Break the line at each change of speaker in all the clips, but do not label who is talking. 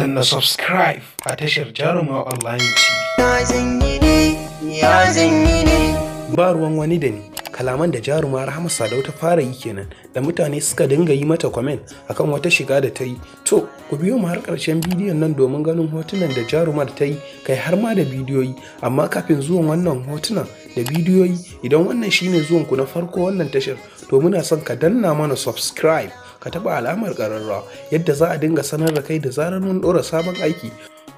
Danna subscribe a tashar Jaruma Online TV.
Ya zanyi ne, ya zanyi ne.
Ba ruwan wani da ni, kalaman da Jaruma Rahama Sadau ta fara yi kenan da mutane suka dinga yi mata comment akan wata shiga da ta yi. To, ku biyo mu har ƙarshen bidiyon nan domin ganin hotunan da Jarumar ta yi, kai har ma da bidiyoyi. Amma kafin zuwan wannan hotunan da bidiyoyi, idan wannan shine zuwan ku na farko wannan tashar, to muna son ka danna mana subscribe, ka taɓa alamar ƙararrawa yadda za a dinga sanar da kai da zarar mun ɗora sabon aiki.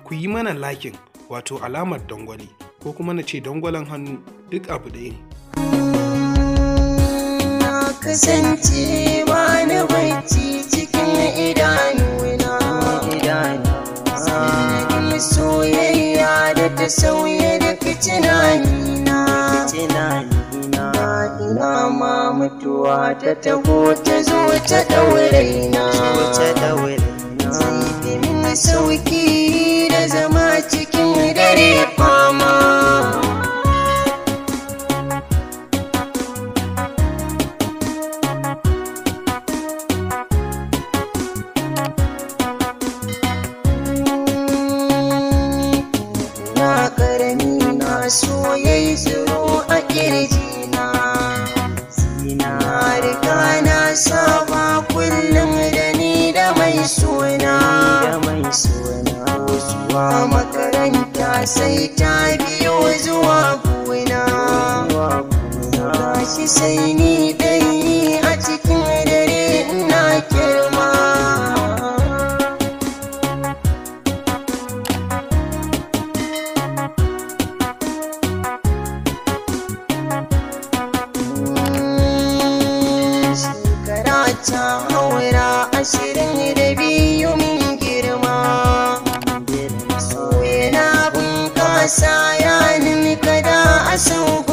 Ku yi mana liking, wato alamar dangwale, ko kuma na ce dangwalen hannu, duk abu ɗaya ne.
Na kasance ba na bacci cikin idanuna. Sanadin soyayya da ta sauya daga tunanina. Ina ma mutuwa ta taho ta zo ta ɗaure na. Zai fi min sauki da zama cikin dare fama. Na karami na soyayi tsiro a kirjina. Na riga na saba kullum da ni da mai suna. Zuwa makaranta sai ta biyo zuwa gona. Gashi sai ni dai a cikin dare ina kirma. Shekara ta haura 22 min girma. So yana bunƙasa ya ninka da a sau